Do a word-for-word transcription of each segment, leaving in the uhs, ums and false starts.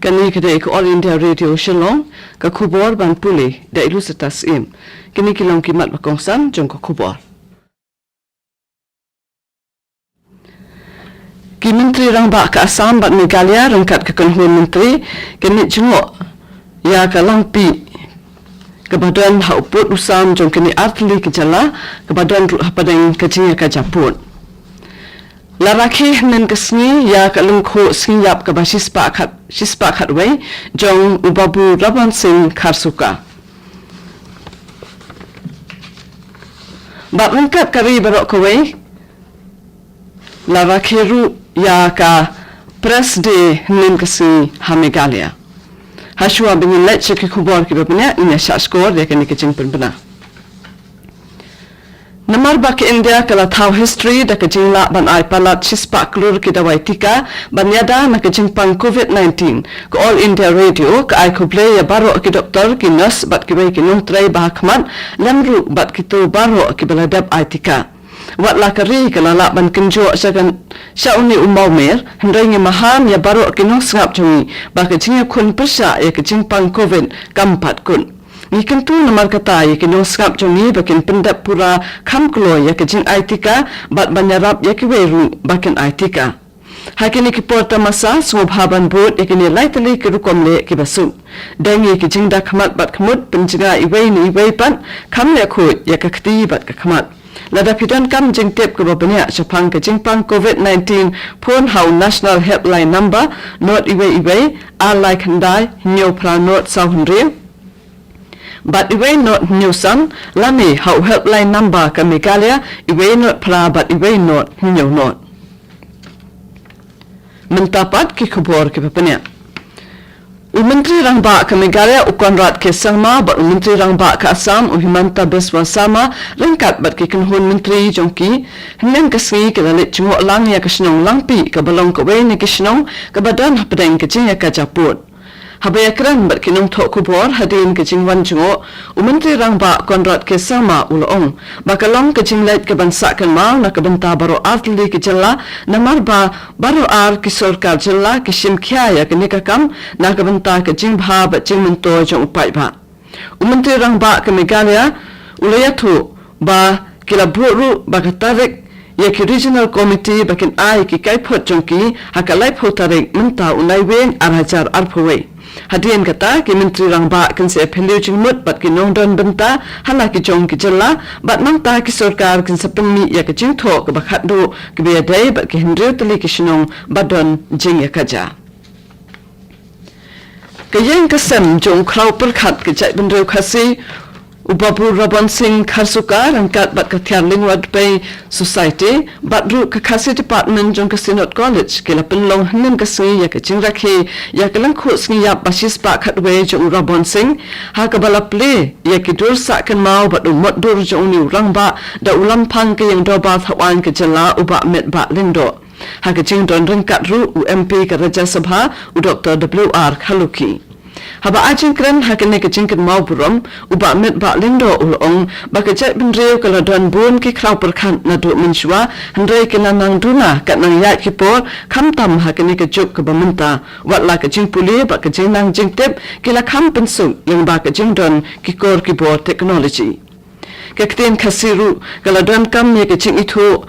Kane ka dei ka All India Radio Shillong, ka khubor ban pule da i Lucetta Syiem. Kine ki long ki mat ba kongsan jong ka khubor. Ki Myntri Rangbah ka Assam bad Meghalaya ryngkat ka kynhun myntri kin leit jngoh ïa ka langpih kaba don ha u pud u sam jong kine artylli ki jylla, kaba don ruh hapdeng ka jingïakajia pud. La rakhe hynnin ka sngi ïa ka lyngkhuh sngi ïap kaba shispah khat, shispah khatwei jong u Babu Rabon Singh Kharsuka. Bad ryngkat ka ri baroh kawei, la rakhe ruh ïa ka Press Day hynnin ka sngi ha Meghalaya. Hashwa ba ngin leit sha ki khubor kiba bniah, ngin ïa shah shkor ïa kane ka jingpynbna. Namar ba ka India ka la thaw history da ka jinglah ban ai palat shispah klur ki dawai tika ban ïada na ka jingpang covid nineteen, ka All India Radio ka ai khublei ïa baroh ki doktor, ki nurse bad kiwei ki nongtrei ba ha khmat, lem ruh bad kito baroh kiba la dep ai tika. Wat la ka ri ka la lah ban kynjoh sha kan, sha une u mawmer, hynrei ngi maham ïa baroh ki nongsngap jong ngi ba ka jingïakhun pyrshah ïa ka jingpang covid kam pat kut. Ngi kyntu namar kata ïa ki nongsngap jong ngi ba kin pyndep pura kham kloi ïa ka jingai tika bad ban ïarap ïa kiwei ruh ba kin ai tika. Ha kine ki por tamasa, sngewbha ban bud ïa kine lai tylli ki rukom leh kiba suk. Deng ïa ki jingda khmat bad khmut, pynjngai iwei na iwei pat, kham leh khuid ïa ka kti bad ka khmat. Lada phi donkam jingtip kaba bniah shaphang ka jingpang covid nineteen, phone ha u National Helpline Number, not iwei iwei, ar lai khyndai, hynñiew phra not saw hynriew. Bad iwei not hynñiew san, lane ha u Helpline Number ka Meghalaya, iwei not phra bad iwei not hynñiew not. Mynta pat ki khubor kiba bniah. U Myntri Rangbah ka Meghalaya u Conrad K Sangma bad u Myntri Rangbah ka Assam u Himanta Biswa Sarma ryngkat bad ki kynhun myntri jong ki, hynnin ka sngi ki la leit jngoh lang ïa ka shnong Langpih kaba long kawei na ki shnong kaba don hapdeng ka jingïakajia pud. Haba ïakren bad ki nongthoh khubor hadien ka jingwan jngoh, u Myntri Rangbah Conrad K Sangma u la ong ba ka long ka jingleit kaban sah kynmaw na ka bynta baroh artylli ki jylla, namar ba baroh ar ki sorkar jylla ki shim khia ïa kane ka kam na ka bynta ka jingbha bad jingmyntoi jong u paidbah. U Myntri Rangbah ka Meghalaya u la ïathuh ba ki la buh ruh ba ka tarik ïa ki Regional Committee ba kin ai ki kaiphod jong ki ha ka laiphew tarik mynta u Naiwieng ar hajar arphew wei. Hadien kata, ki Myntri Rangbah kin sa ïaphylliew jingmut bad ki nongdon bynta ha la ki jong ki jylla, bad nangta ki sorkar kin sa pynmih ïa ka jingthoh kaba khatduh kaba ïadei bad ki hynriew tylli ki shnong ba don jingïakajia. Ka ïing ka sem jong u khraw pyrkhat ka jaitbynriew Khasi, u Babu Rabon Singh Kharsuka, ryngkat bad ka Thiar Lyngwa Dpei Society bad ruh ka Khasi Department jong ka Synod College ki la pynlong hynnin ka sngi ïa ka jingrakhe ïa ka lyngkhuh sngi ïap ba shispah khatwei jong u Rabon Singh, ha kaba la plie ïa ki dur sah kynmaw bad u mot dur jong une u rangbah da u Lamphang ka Ïing Dorbar Thawaiñ ka jylla, u Bah Metbah Lyngdoh. Ha ka jingdon ryngkat ruh u M P ka Rajya Sabha, u Doktor W R Kharlukhi. Haba ai jingkren ha kane ka jingkynmaw burom, u Bah Metbah Lyngdoh u la ong ba ka jaitbynriew ka la don bun ki khraw pyrkhat naduh mynshuwa, hynrei ki la nang duna katba nang ïaid ki por, khamtam ha kane ka juk kaba mynta, wat la ka jingpule bad ka jingnang jingtip ki la kham pynsuk lyngba ka jingdon ki kor ki bor technology. Ka ktien Khasi ruh ka la donkam ïa ka jingithuh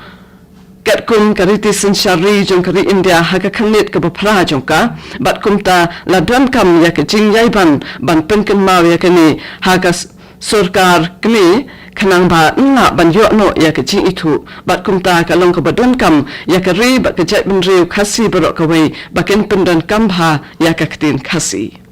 katkum ka riti synshar ri jong ka ri India ha ka khyrnit kaba phra jong ka, bad kumta la donkam ïa ka jingïaiban ban pynkynmaw ïa kane ha ka s-, sorkar kmie, khnang ba yn lah ban ïoh noh ïa ka jingithuh, bad kumta ka long kaba donkam ïa ka ri bad ka jaitbynriew Khasi baroh kawei ba kin pyndonkam bha ïa ka ktien Khasi.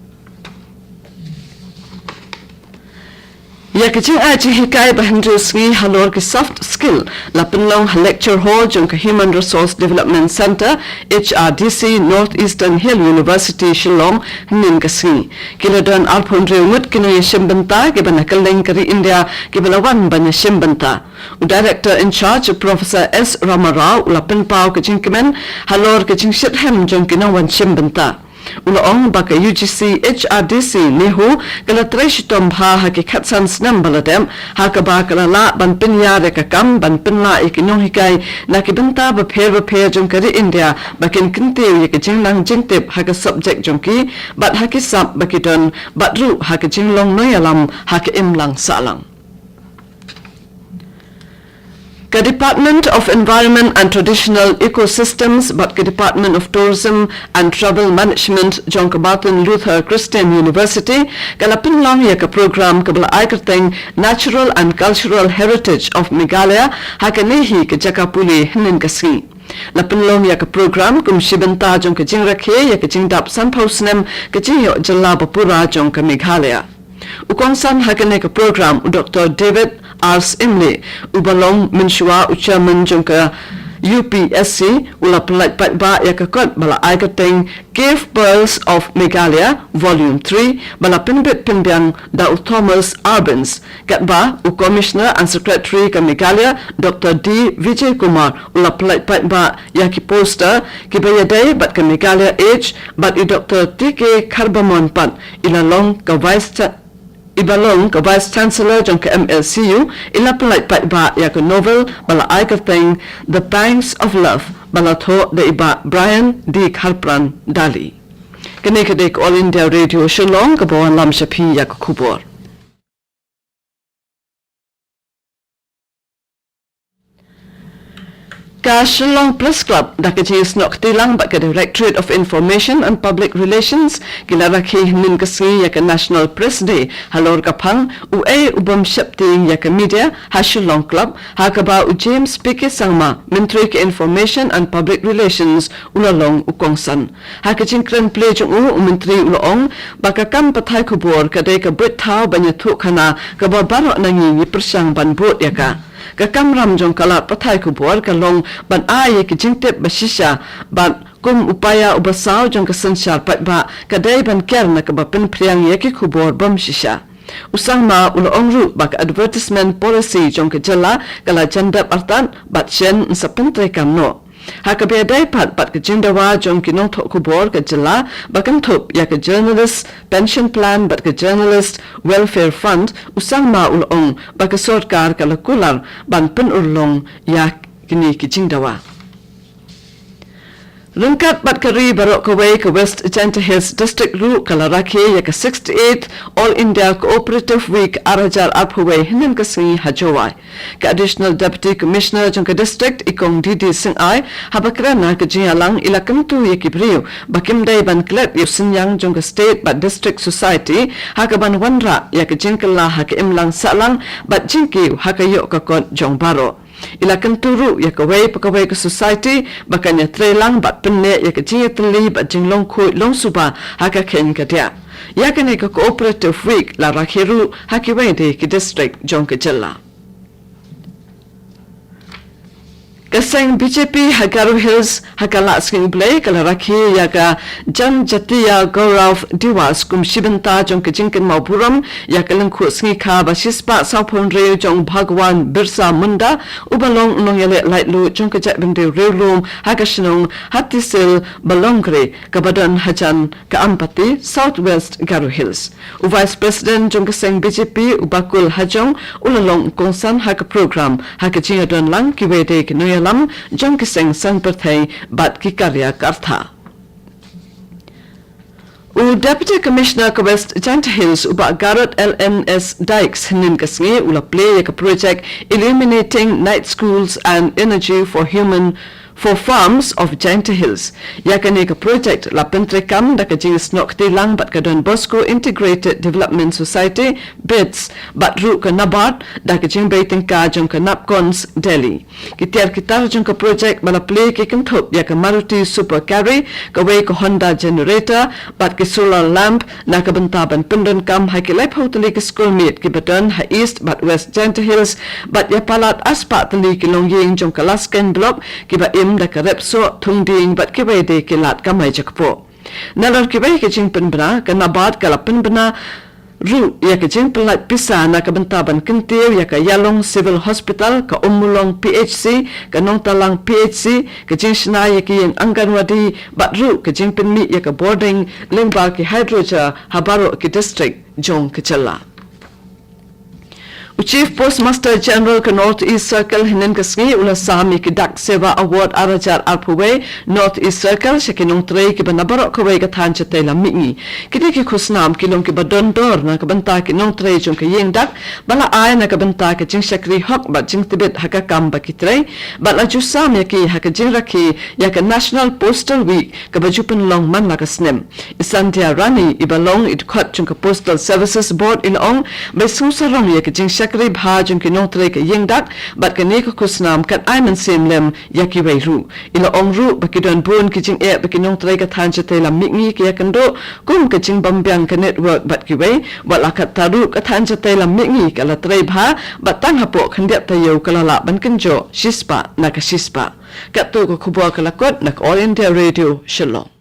Ïa ka jingai jinghikai ba hynriew sngi halor ki soft skill la pynlong ha Lecture Hall jong ka Human Resource Development Centre, H R D C, North Eastern Hill University, Shillong, hynnin ka sngi. Ki la don arphew hynriew ngut ki nongïashim bynta kiba na kylleng ka ri India kiba la wan ban ïashim bynta. U Director in Charge, Professor S Rama Rao, u la pynpaw ka jingkmen halor ka jingshitrhem jong ki nongwan shim bynta. U la ong ba ka U G C H R D C NEHU ka la trei shitom bha ha ki khatsan snem ba la dep, ha kaba ka la lah ban pynïar ïa ka kam ban pynlah ïa ki nonghikai na ki bynta bapher bapher jong ka ri India ba kin kyntiew ïa ka jingnang jingtip ha ka subject jong ki, bad ha ki sap ba ki don, bad ruh ha ka jinglong nongïalam ha ka imlang sahlang. Ka Department of Environment and Traditional Ecosystems bad ka Department of Tourism and Travel Management jong ka Martin Luther Christian University ka la pynlong ïa ka program kaba la ai kyrteng Natural and Cultural Heritage of Meghalaya ha kane hi ka jaka pule hynnin ka sngi. La pynlong ïa ka program kum shi bynta jong ka jingrakhe ïa ka jingdap sanphew snem ka jingïoh jylla bapura jong ka Meghalaya. U kongsan ha kane ka program u Doctor David R Syiemlieh, uba long mynshuwa u chairman jong ka U P S C, u la pyllait paidbah ïa ka kot ba la ai kyrteng Cave Pearls of Meghalaya, Volume three, ba la pynbit pynbiang da u Thomas Urbans. Katba u Commissioner and Secretary ka Meghalaya, Doctor D Vijay Kumar, u la pyllait paidbah ïa ki poster kiba ïadei bad ka Meghalaya Age, bad i Doctor T K Kharbamon pat i la long ka Vice Cha-, iba long ka Vice Chancellor jong ka M L C U, i la pyllait paidbah ïa ka novel ba la ai kyrteng The Pangs of Love, ba la thoh da i bah Brian D Kharpran Dali. Kane ka dei ka All India Radio Shillong kaba wanlam sha phi ïa ka khubor. Ka Shillong Press Club da ka jingsnoh kti lang bad ka Directorate of Information and Public Relations ki la rakhe hynnin ka sngi ïa ka National Press Day halor ka phang Uei u bym sheptieng ïa ka media ha Shillong Club, ha kaba u James P K Sangma, Myntri ka Information and Public Relations, u la long u kongsan. Ha ka jingkren plie jong u, u Myntri u la ong ba ka kam pathai khubor ka dei ka buit thaw ban ïathuh khana kaba baroh na ngi ngi pyrshang ban bud ïa ka. Ka kamram jong ka lad pathai khubor ka long ban ai ïa ki jingtip ba shisha, bad kum u paia uba saw jong ka synshar paidbah ka dei ban ker na kaba pynphriang ïa ki khubor bym shisha. U Sangma u la ong ruh ba ka advertisement policy jong ka jylla ka la jan dep artat bad shen yn sa pyntreikam noh. Ha kaba ïadei pat bad ka jingdawa jong ki nongthoh khubor ka jylla ba kynthup ïa ka Journalist Pension Plan bad ka Journalist Welfare Fund, u Sangma u la ong ba ka sorkar ka la kular ban pynurlong ïa kine ki jingdawa. Ryngkat bad ka ri baroh kawei, ka West Jaintia Hills District ruh ka la rakhe ïa ka sixty-eighth All India Cooperative Week ar hajar arphew wei hynnin ka sngi ha Jowai. Ka Additional Deputy Commissioner jong ka district, i Kong D D Singai, haba kren ha ka jingïalang i la kyntu ïa ki briew ba kim dei ban klet ïa u synñiang jong ka state bad district society ha kaban wanrah ïa ka jingkylla ha ka imlang sahlang bad jingkiew ha ka ïoh ka kot jong baroh. I la kyntu ruh ïa kawei pa kawei ka society ba kan ïatreilang bad pynneh ïa ka jingïatylli bad jinglong khuid long suba ha ka kheiñ ka diah. Ïa kane ka Cooperative Week la rakhe ruh ha kiwei de ki district jong ka jylla. Ka seng B J P ha Garo Hills ha ka Lah Sngi U Blei ka la rakhe ïa ka Janjatiya Gaurav Diwas kum shi bynta jong ka jingkynmaw burom ïa ka lyngkhuh sngi kha ba shispah sawphew hynriew jong Bhagwan Birsa Munda, uba long u nongïaleh laitluid jong ka jaitbynriew riewlum ha ka shnong Hatisel Balongre, kaba don hajan ka Ampati, South West Garo Hills. U Vice President jong ka seng B J P, u Bakul Hajong, u la long u kongsan ha ka program, ha ka jingïadon lang kiwei de ki nongïalam jong ki seng saiñ pyrthei bad ki karyakartha. U Deputy Commissioner ka West Jaintia Hills, u Bah Garod L N S Dykes, hynnin ka sngi u la plie ïa ka project Illuminating Night Schools and Energy for Human for Farms of Jaintia Hills. Ïa kane ka project la pyntreikam da ka jingsnoh kti lang bad ka Don Bosco Integrated Development Society, BIDS, bad ruh ka NABARD da ka jingbei tyngka jong ka NAPCONS Delhi. Ki tiar ki tar jong ka project ba la plie ki kynthup ïa ka Maruti Super Carry, kawei ka Honda generator, bad ki solar lamp, na ka bynta ban pyndonkam ha ki laiphew tylli ki skul miet kiba don ha East bad West Jaintia Hills, bad ïa palat arspah tylli ki longïing jong ka Laskein Block kiba im da ka rep soh, thung dieng bad kiwei de ki lad kamai jakpoh. Nalor kiwei ki jingpynbna, ka NABARD ka la pynbna ruh ïa ka jingpynlait pisa na ka bynta ban kyntiew ïa ka Ïalong Civil Hospital, ka Ummulong P H C, ka Nongtalang P H C, ka jingshna ïa ki ïing Anganwadi, bad ruh ka jingpynmih ïa ka boarding lyngba ki hydro jar ha baroh ki district jong ka jylla. U Chief Postmaster General ka North East Circle hynnin ka sngi u la sam ïa ki Dak Seva Award ar hajar arphew wei North East Circle sha ki nongtrei kiba na baroh kawei ka thaiñ shatei lam mihngi. Kine ki khusnam ki long kiba don dor na ka bynta ki nongtrei jong ka ïing dak, ba la ai na ka bynta ka jingshakri hok bad jingtbit ha ka kam ba ki trei, bad la ju sam ïa ki ha ka jingrakhe ïa ka National Postal Week kaba ju pynlong man la ka snem. I Sandhya Rani, iba long i dkhot jong ka Postal Services Board, i la ong ba i sngewsarong ïa ka jingshakri bha jong ki nongtrei ka ïing dak, bad kane ka khusnam kan ai mynsiem lem ïa kiwei ruh. I la ong ruh ba ki don bun ki jingeh ba ki nongtrei ka thaiñ shatei lam mihngi ki ïakynduh, kum ka jingbymbiang ka network bad kiwei, wat la katta ruh ka thaiñ shatei lam mihngi ka la trei bha, bad tang hapoh khyndiat taïew ka la lah ban kynjoh shispah na ka shispah. Katto ka khubor ka la kut na ka All India Radio Shillong.